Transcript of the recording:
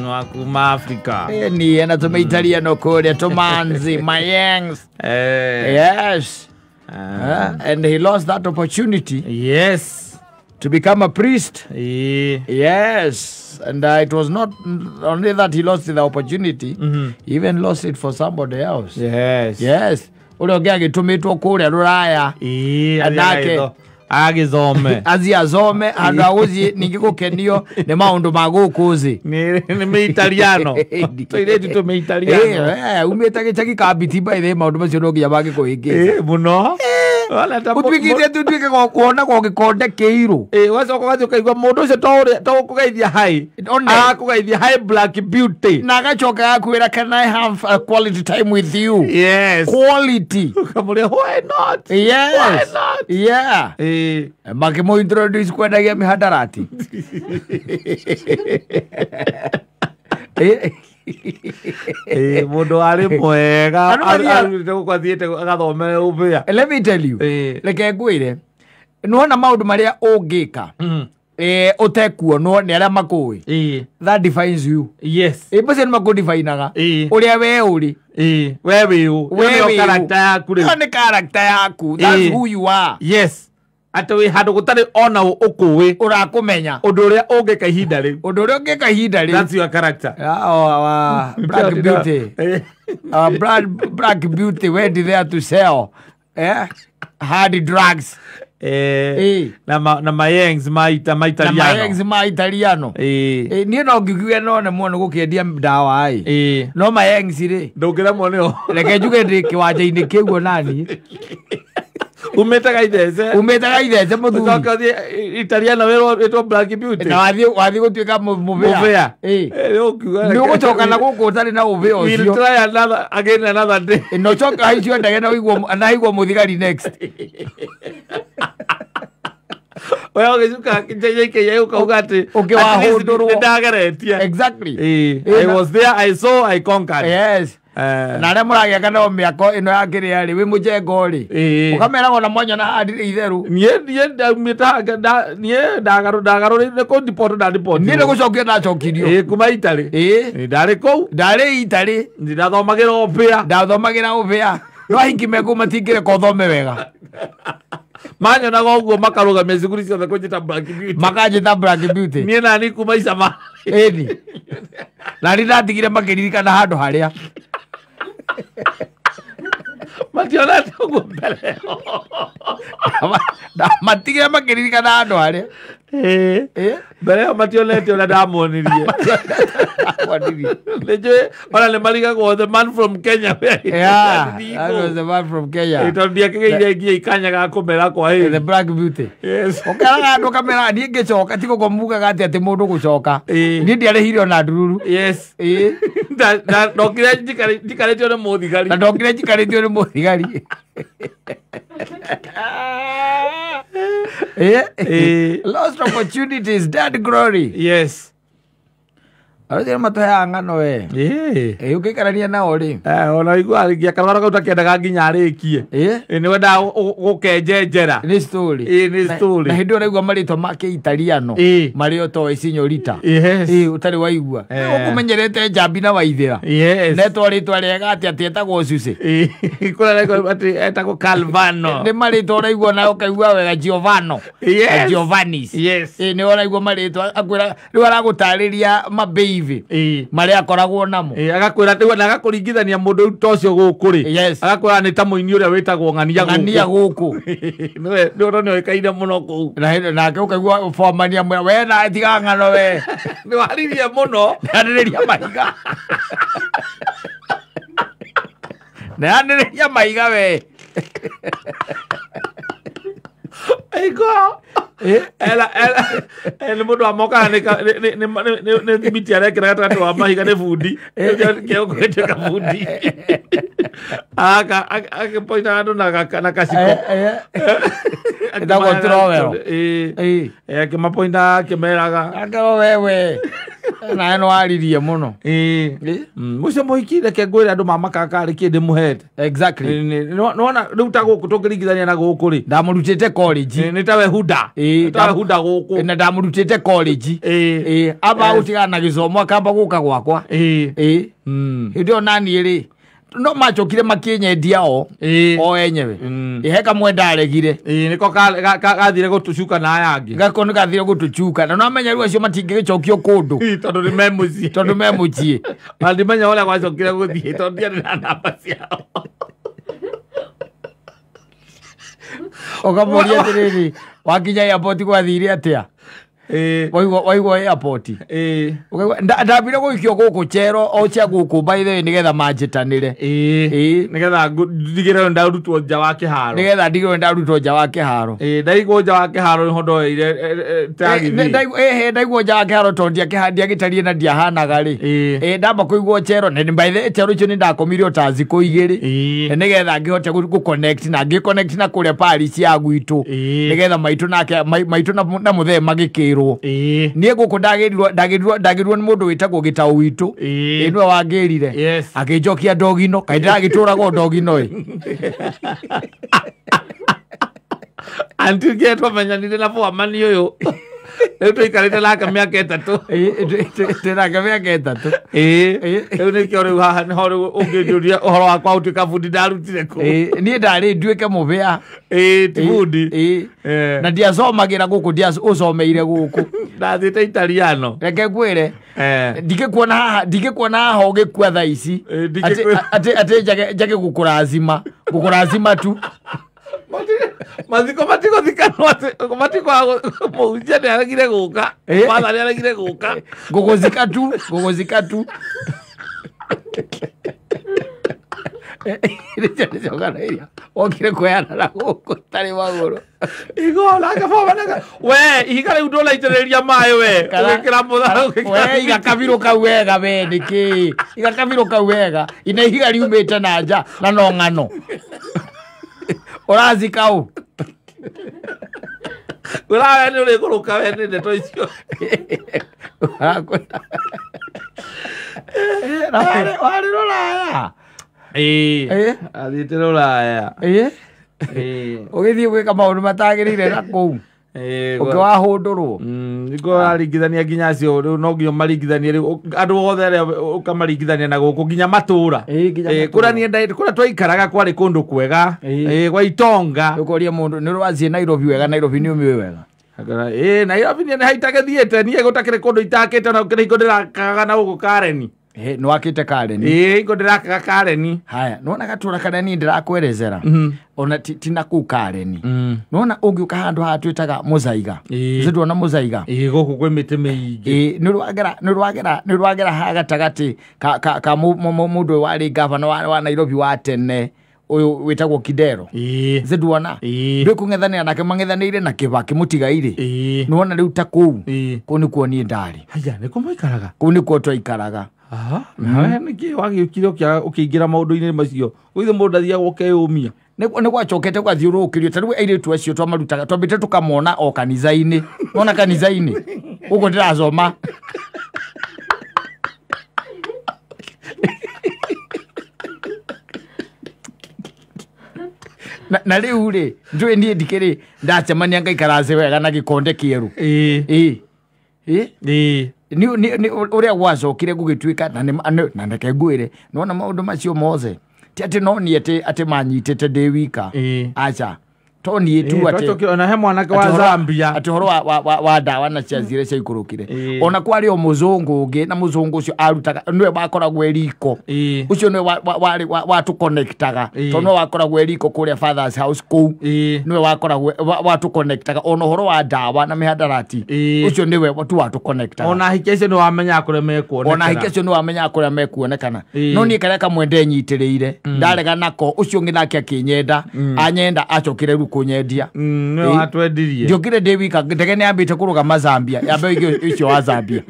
Wa kuma Africa. Ni ena tumeitaliano kule tumanzi mayangs. Yes. And he lost that opportunity. Yes. To become a priest. Yes. And it was not only that he lost the opportunity, he even lost it for somebody else. Yes. Yes. Ule agitumitwo kuria ruraya. Anake agithome. Athi azome andu aguthie ningi gukenio ni maundu ma guku thi. Ni meitaliano. Tuiretu tu meitaliano. Umite gicagi ka biti by the maundu macio no nginya mangikuhingica. Muno. Utuikite tutuike kuona kwa gikonde kiiru. Wacoka wathi ukaigua mundu ucio to ukugeithia hi. Arakugeithia hi Black Beauty. Na agacoka agakwira can I have a quality time with you? Yes. Quality. Ukamuria why not? Yes. Why not? Yeah. Makimu introduce kwendagia mihadarati. Mundu ari mwega arute guku athiite agathomere ubia. Let me tell you. Reke ngwire nĩwona maũndũ marĩa ũngĩka ũtekuonwo nĩ arĩa makũĩ. That defines you. Yes. Macio nĩ makũdefinaga ũrĩa we ũrĩ. We wĩ ũ. Nĩyo character yaku rĩu. Ĩyo nĩ character yaku. That's who you are. Yes. Ati wi handu gutari ona ukuwi urakumenya undu uria ungika ihinda riu. Undu uria ungika ihinda riu. That's your character. Oh, Black Beauty. Black Beauty went there to sell hard drugs. Na mayengs ma Italiano. Na mayengs ma Italiano. Nie no ngiuge no ne muono gukiendia ndawa ai. No mayengs ri ndungiremwo nio. Reke njuge ndi kiwanja-ini kiu onani. Umetaga ithece. Umetaga ithece muthuri. Ucoke uthie Italiano witwo Black Beauty. Na wathi gutuika muvea. Ni ugucoka na guku utari na uvea ucio. We'll try another again another day. No coka haicio ndege na uigwo na igwo muthigari next. We ugicuka JKIA ukauga ati ukiwahundurwo ndageretie. Exactly. I was there, I saw, I conquered. Yes. Na aria muragiaka nao miako ino ya kiria ri wi mujengo ri ukameraga ona mwanya na handi itheru. Nie ndaumite nie ndagarũrĩire kũ deport nda deport. Nie nĩ ndacokirio. Kuma Italy. Ndarĩ kũu. Ndarĩ Italy. Ndathomagĩra ũbĩa. Ndathomagĩra ũbĩa. No ahingi mekũ matingĩreka ũthome wega. Manyonaga ũguo makarũgamia cukuru ciothe kũnjĩta Black Beauty. Makanjĩta Black Beauty. Niĩ nani kuma Icama. Ĩni. Na nĩ ndatigire makĩririkana handũ harĩa. Mationete ũguo mbere. Matigire makĩririkana handũ harĩa. Mbere ĩyo mationete ũrĩa ndamonirie. Nĩnjũĩ ona nĩ marigagwo the man from Kenya. Yeah, that was the man from Kenya. Tondũ ndiakĩgĩire nginya ikanya ga kũmera kwa hĩndĩ. The Black Beauty. Yes. Ũkeraga andũ kamera niĩ ngĩcoka ti gũkũ mugaga atĩ mũndũ gũcoka. Niĩ ndiarĩhire ona ndururu. Yes. Ndokire njikarĩtio nĩ mũthigari. Na ndokire njikarĩtio nĩ mũthigari. Lost opportunities, dead glory. Yes. Arĩa matuheaga ng'ano we. Ũngĩikarania nao rĩ. Ona igua karwaro kau takendaga nginya arĩkie. Nĩ wendaga gũkenjenjera. Nĩ story. Nĩ story. Na hĩndĩ ĩyo ũraigua marĩtwa ma kĩitaliano marĩa ũtoĩ signorita. Ũtarĩ waigua. Ũkũmenyerete njambi na waithĩra. Netwa rĩtwa rĩega atĩ etagwo Susi. Kũrĩa atĩ etagwo Calvano. Nĩ marĩtwa ũraigua na ũkaigua wega Giovano. Giovannis. Nĩ ũraigua marĩtwa akwĩra rĩu aragũtarĩria mabei maria akoragwo namo. Agakwira rĩu na agakũringithania mũndũ ta ũcio gũkũ rĩ. Agakwĩra nĩ ta mũini ũrĩa wĩtagwo Ng'ania gũkũ. Nĩwe nĩ ũrona nĩoĩkaine mũno kũu. Na nake ũkaigua bomania mwĩra we na tiga ng'ano we. Nĩ waririe mũno. Nĩanĩrĩria mahiga. Nĩanĩrĩria mahiga we. Aigua. Ela nĩ mũndũ amokaga nĩ thimiti arekĩra gatagatĩ wa mahiga nĩ bundi. Kĩo bundi. Akĩpointa andũ na kaciko. Ĩtagwo trowel. Ĩĩ. Akĩmapointa akĩmeraga. Akerwo wewe. Nawe nĩ waririe mũno. Ĩĩ. Mũcio mũhiki reke ngwĩre andũ mamakaga karĩ kĩ ndĩmũhete. Exactly. Nĩwona rĩu ta gũkũ tũngĩringithania na gũkũ rĩ. Ndamũrutĩte college. Nĩ tawe Huda. Ĩĩ. Tawe Huda gũkũ. Na ndamũrutĩte college. Ĩĩ. Ĩĩ. Amba gũtigana na gĩthomo akamba gũka gwakwa. Ĩĩ. Ĩĩ. Hĩndĩ ĩyo naniĩ rĩ no macokire makĩnyendia o o enyewe. Ĩĩ he kamwe ndaregire. Ĩĩ nĩko gathire gũtũcuka na aya angĩ. Gako nĩ gathire gũtũcuka na nĩwamenya rĩu acio matingĩgĩcokio kũndũ. Tondũ nĩ me mũciĩ. Tondũ me mũciĩ. Na ndimenya ũrĩa gwacokire gũthiĩ tondũ ndiarĩ na namba ciao. Ũkamũria atĩrĩrĩ wakinya airport gwathire atĩa? Waigua airport. Ndambire gũikio gũkũ chero o cia gũkũ by the way nĩgetha manjĩtanĩre. Ĩĩ. Nĩgetha ndigĩrĩre ndarutwo nja wa kĩharo. Nĩgetha ndigĩrĩre ndarutwo nja wa kĩharo. Ĩĩ ndaigwo nja wa kĩharo nĩho ndoeire tagithi. Ndaigwo nja wa kĩharo tondũ ndiagĩtariĩ na ndiahanaga rĩ. Ĩĩ ndamba kũigwo chero na by the way chero icio nĩndakomire o ta thikũ igĩrĩ. Nĩgetha ngĩhote gũ connect na ngĩ connect na kũrĩa Paris ya gwitũ. Nĩgetha maitũ nake maitũ na mũthee magĩkĩrwo. Niĩ gũkũ ndagĩrirwo nĩ mũndũ wĩtagwo Gĩtaũ witũ. Ĩĩ nĩwe wangĩrire. Akĩnjokia ndogino kaĩ ndĩragĩtũraga ndogino ĩ. Until nginya twamenyanire na bwamani ũyũ. Rĩu tũikarĩte nake mĩaka 3. Ĩĩ twĩ nake mĩaka 3. Ĩĩ rĩu nĩkĩo rĩu haha nĩho rĩu ũngĩnjũria ũhoro wakwa ũtuĩka bundi ndarutire kũ. Ĩĩ niĩ ndarĩ nduĩke mũbĩa. Ĩĩ ti bundi. Ĩĩ na ndiacomagĩra gũkũ ndiaũcomeire gũkũ. Ndathiĩte Italiano. Reke ngwĩre. Ndingĩkuona haha ndingĩkuona haha ũgĩkua thaa ici. Atĩ njage gũkũrazima gũkũrazima tu. Mathiko matigũthikanwo atĩ matikwaga mũhunjia nĩaregire gũka. Father nĩaregire gũka. Ngũgũzika tu ngũgũzika tu. Wokire kũheana na gũkũ tarĩ magũrũ. Igo nake baba nake we ihiga rĩu ndũraitĩrĩria maĩ we ũgĩkĩra mũthara we iga kabirũ kau wega we nĩkĩ iga kabirũ kau wega ina ihiga riumĩte na nja na no ng'ano. Ũrazika ũ? Ũrawe nĩ ũrĩgũrũka we nĩ ndeto icio. Na warĩ rũraya. Ĩĩ athiĩte rũraya. Ĩĩ ũgĩthiĩ gwĩka maũndũ matagĩrĩire na kũu. Ũkĩwahũndũrwo. Nĩguo ũraringithania nginya acio rĩu no nginya ũmaringithanie rĩu andũ othe arĩa ũkamaringithania na gũkũ nginya matũra. Kũrĩa niĩ kũrĩa twaikaraga kwarĩ kũndũ kwega. Gwa itonga. Ũkoria mũndũ nĩ ũrathiĩ Nairobi wega Nairobi nĩ ũmĩũĩ wega. Ĩĩ Nairobi niĩ nĩ haitagĩthiĩte niĩ gũtakĩrĩ kũndũ itakĩte ona gũkĩrĩ hingo ndĩrakaga na gũkũ Kareni. Nĩ wakĩte Kareni. Ĩĩ hingo ndĩrakaga Kareni. Haya nĩwona gatũra karĩa niĩ ndĩrakwerezera ona ti na kũu Kareni. Nĩwona ũngĩũka handũ haha twĩtaga Mũzaiga. Ũcio ndwona Mũzaiga. Ĩĩ gũkũ kwĩ mĩtĩ mĩingĩ. Ĩĩ nĩ ũrwagera haha gatagatĩ ka mũndũ ũyũ warĩ gavana wa Nairobi wa tene ũyũ wĩtagwo Kidero. Ĩĩ. Ũcio ndwona. Ĩĩ. Ndũĩ kũng'ethanĩra nake mang'ethanĩire na Kĩbakĩ mũtigairĩ. Ĩĩ. Nĩwona rĩu ta kũu. Ĩĩ. Kũu nĩkuo niĩ ndarĩ. Haya nĩkuo mũikaraga? Kũu nĩkuo twaikaraga. Nawe nĩkĩ wagĩũkire ũkĩingĩra maũndũ-inĩ macio gũithe mũndũ ndathiaga ũkeyũmia. Nĩ gwacokete gũgathiũrũrũkĩrio ta rĩu airĩtu acio twamarutaga twambĩte tũkamona o kanitha-inĩ. Wona kanitha-inĩ ũguo ndĩracoma. Na rĩu rĩ njũĩ niĩ ndikĩrĩ ndacemania ngaikara thĩ wega na gĩkonde kĩerũ. Ĩĩ. Ĩĩ. Ĩĩ. Nĩ ũrĩa gwacokire gũgĩtuĩka na reke ngwĩre nĩwona maũndũ macio mothe ti atĩ no niĩ atĩ manyitĩte ndĩ wika. Aca to niĩ tu atĩ ona he mwanake wa Zambia atĩ ũhoro wa ndawa na ciacire ciaikũrũkire. Ona kwarĩ o mũzũngũ ũngĩ na mũzũngũ ũcio arutaga nĩwe wakoragwo e riko. Ũcio nĩwe warĩ watũconnectaga tondũ nĩwe wakoragwo e riko kũrĩa Father's House kũu. Nĩwe wakoragwo watũconnectaga ona ũhoro wa ndawa na mĩhandarati. Ũcio nĩwe tu watũconnectaga. Ona ahiki acio nĩwamenyaga kũrĩa mekuonekana. Ona ahiki acio nĩwamenyaga kũrĩa mekuonekana. No niĩ karĩa kamwe ndenyitĩrĩire ndarega nako ũcio ũngĩ nake akĩnyenda anyenda acokire rĩu kũnyendia. Nĩwe watwendirie. Ndiokire ndĩ wika ndege nĩyambĩte kũrũgama Zambia yambe ũcio wa Zambia.